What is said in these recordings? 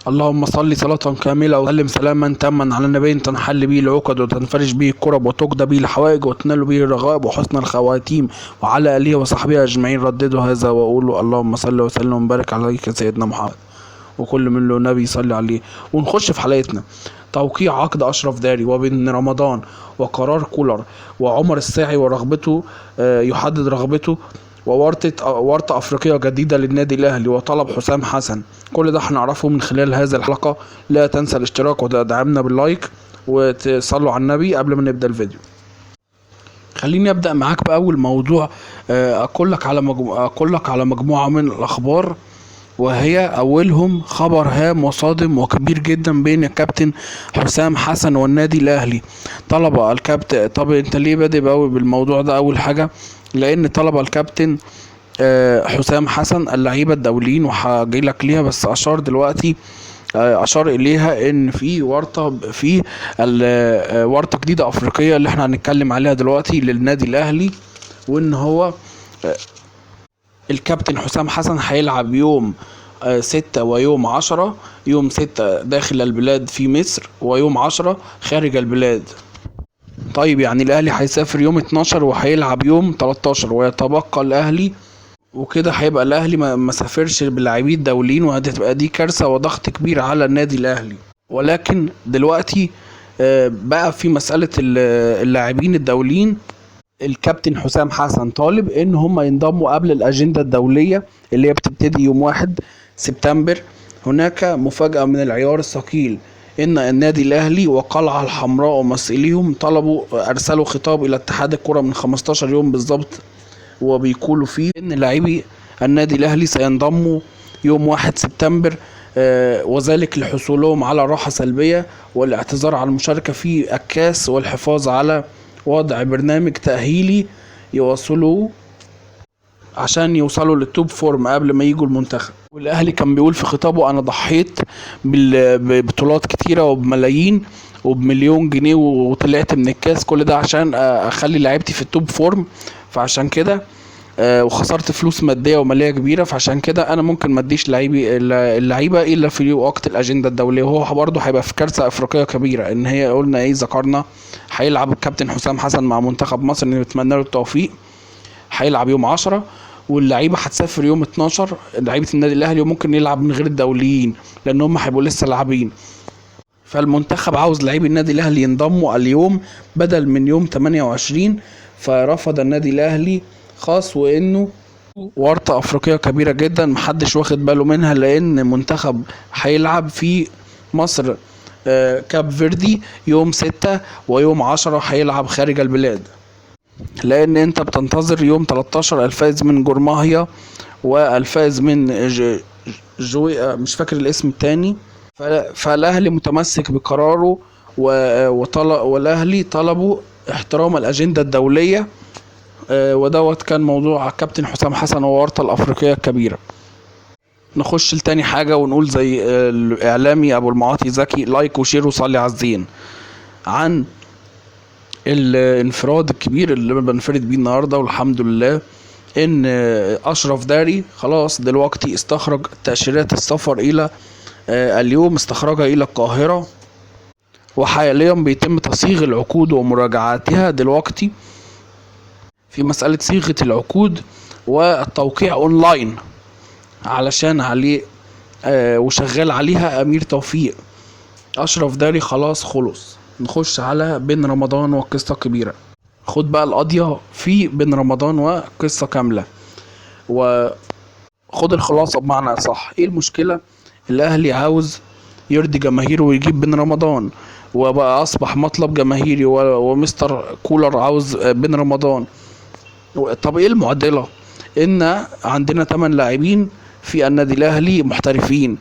اللهم صل صلاة كاملة وسلم سلاما تاما على النبي تنحل به العقد وتنفرج به الكرب وتقضى به الحوائج وتنال به الرغائب وحسن الخواتيم وعلى آله وصحبه أجمعين. رددوا هذا وقولوا اللهم صل وسلم وبارك عليك سيدنا محمد وكل من له نبي يصلي عليه. ونخش في حلقتنا. توقيع عقد أشرف داري وبن رمضان وقرار كولر وعمر الساعي ورغبته، يحدد رغبته، وورطة أفريقية جديدة للنادي الأهلي وطلب حسام حسن. كل ده هنعرفه من خلال هذا الحلقة. لا تنسى الاشتراك وتدعمنا باللايك وتصلوا على النبي قبل ما نبدأ الفيديو. خليني أبدأ معاك بأول موضوع، أقول لك على مجموعة من الأخبار، وهي أولهم خبر هام وصادم وكبير جدا بين الكابتن حسام حسن والنادي الأهلي. طلب الكابتن، طب انت ليه بادئ بالموضوع ده؟ أول حاجة لأن طلب الكابتن حسام حسن اللعيبة الدوليين، وهجي لك ليها، بس أشار دلوقتي، أشار إليها إن في ورطة في ورطة جديدة أفريقية اللي احنا هنتكلم عليها دلوقتي للنادي الأهلي، وإن هو الكابتن حسام حسن هيلعب يوم 6 ويوم 10، يوم 6 داخل البلاد في مصر ويوم 10 خارج البلاد. طيب يعني الأهلي هيسافر يوم 12 وهيلعب يوم 13 ويتبقى الأهلي، وكده هيبقى الأهلي ما سافرش باللاعبين الدوليين، وهتبقى دي كارثة وضغط كبير على النادي الأهلي. ولكن دلوقتي بقى في مسألة اللاعبين الدوليين، الكابتن حسام حسن طالب إن هم ينضموا قبل الأجندة الدولية اللي هي بتبتدي يوم 1 سبتمبر. هناك مفاجأة من العيار الثقيل، إن النادي الأهلي وقلعة الحمراء ومسؤوليهم أرسلوا خطاب إلى اتحاد الكرة من 15 يوم بالظبط، وبيقولوا فيه إن لاعبي النادي الأهلي سينضموا يوم 1 سبتمبر، وذلك لحصولهم على راحة سلبية والاعتذار عن المشاركة في الكاس والحفاظ على وضع برنامج تأهيلي يواصلوه عشان يوصلوا لل top form قبل ما يجوا المنتخب. والأهلي كان بيقول في خطابه أنا ضحيت ببطولات كتيرة وبملايين وبمليون جنيه وطلعت من الكاس، كل ده عشان أخلي لعيبتي في ال top form، فعشان كده، وخسرت فلوس مادية ومالية كبيرة، فعشان كده أنا ممكن ما اديش اللعيبة إلا في وقت الأجندة الدولية. وهو برضه هيبقى في كارثة أفريقية كبيرة، إن هي قلنا إيه، ذكرنا هيلعب الكابتن حسام حسن مع منتخب مصر، نتمنى له التوفيق، هيلعب يوم 10 واللعيبة هتسافر يوم 12، لعيبة النادي الأهلي، وممكن يلعب من غير الدوليين لأن هم هيبقوا لسه لاعبين. فالمنتخب عاوز لعيب النادي الأهلي ينضموا اليوم بدل من يوم 28، فرفض النادي الأهلي خاص، وإنه ورطة أفريقية كبيرة جدا محدش واخد باله منها، لأن منتخب هيلعب في مصر، كاب فيردي يوم 6 ويوم 10 هيلعب خارج البلاد، لأن أنت بتنتظر يوم 13 الفائز من جورماهيا والفائز من جوي، مش فاكر الاسم التاني. فالأهلي متمسك بقراره والأهلي طلبوا احترام الأجندة الدولية، ودوت كان موضوع كابتن حسام حسن وورطة الأفريقية الكبيرة. نخش لتاني حاجة ونقول زي الإعلامي أبو المعاطي زكي، like و share وصلي على الزين، عن الانفراد الكبير اللي انا بنفرد بيه النهارده، والحمد لله ان اشرف داري خلاص دلوقتي استخرج تأشيرات السفر الى، اليوم استخرجها الى القاهرة، وحاليا بيتم تصيغ العقود ومراجعاتها دلوقتي في مسألة صيغة العقود والتوقيع اونلاين علشان عليه، وشغال عليها امير توفيق. اشرف داري خلاص خلص. نخش على بن رمضان والقصة الكبيرة. خد بقى القضية في بن رمضان وقصة كاملة، وخد الخلاصة بمعنى صح. ايه المشكلة؟ الاهلي عاوز يرضي جماهيره ويجيب بن رمضان، وبقى اصبح مطلب جماهيري، ومستر كولر عاوز بن رمضان. طب ايه المعضلة؟ ان عندنا 8 لاعبين في النادي الاهلي محترفين،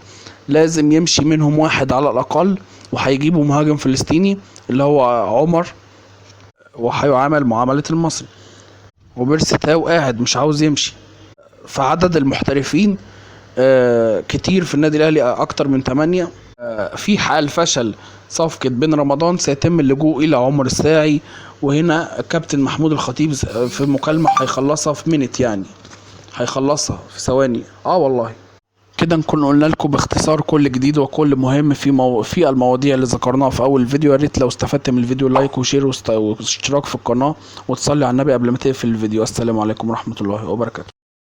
لازم يمشي منهم واحد على الاقل، وهيجيبوا مهاجم فلسطيني اللي هو عمر، وهيعامل معاملة المصري، وبيرسي تاو قاعد مش عاوز يمشي. فعدد المحترفين، كتير في النادي الاهلي، اكتر من 8. في حال فشل صفقة بن رمضان سيتم اللجوء الى عمر الساعي، وهنا الكابتن محمود الخطيب في مكالمة هيخلصها في منت، يعني هيخلصها في ثواني. والله كده نكون قلنا لكم باختصار كل جديد وكل مهم في المواضيع اللي ذكرناها في اول فيديو. يا ريت لو استفدت من الفيديو like و share واشتراك في القناة، وتصلي على النبي قبل ما تقفل الفيديو. السلام عليكم ورحمة الله وبركاته.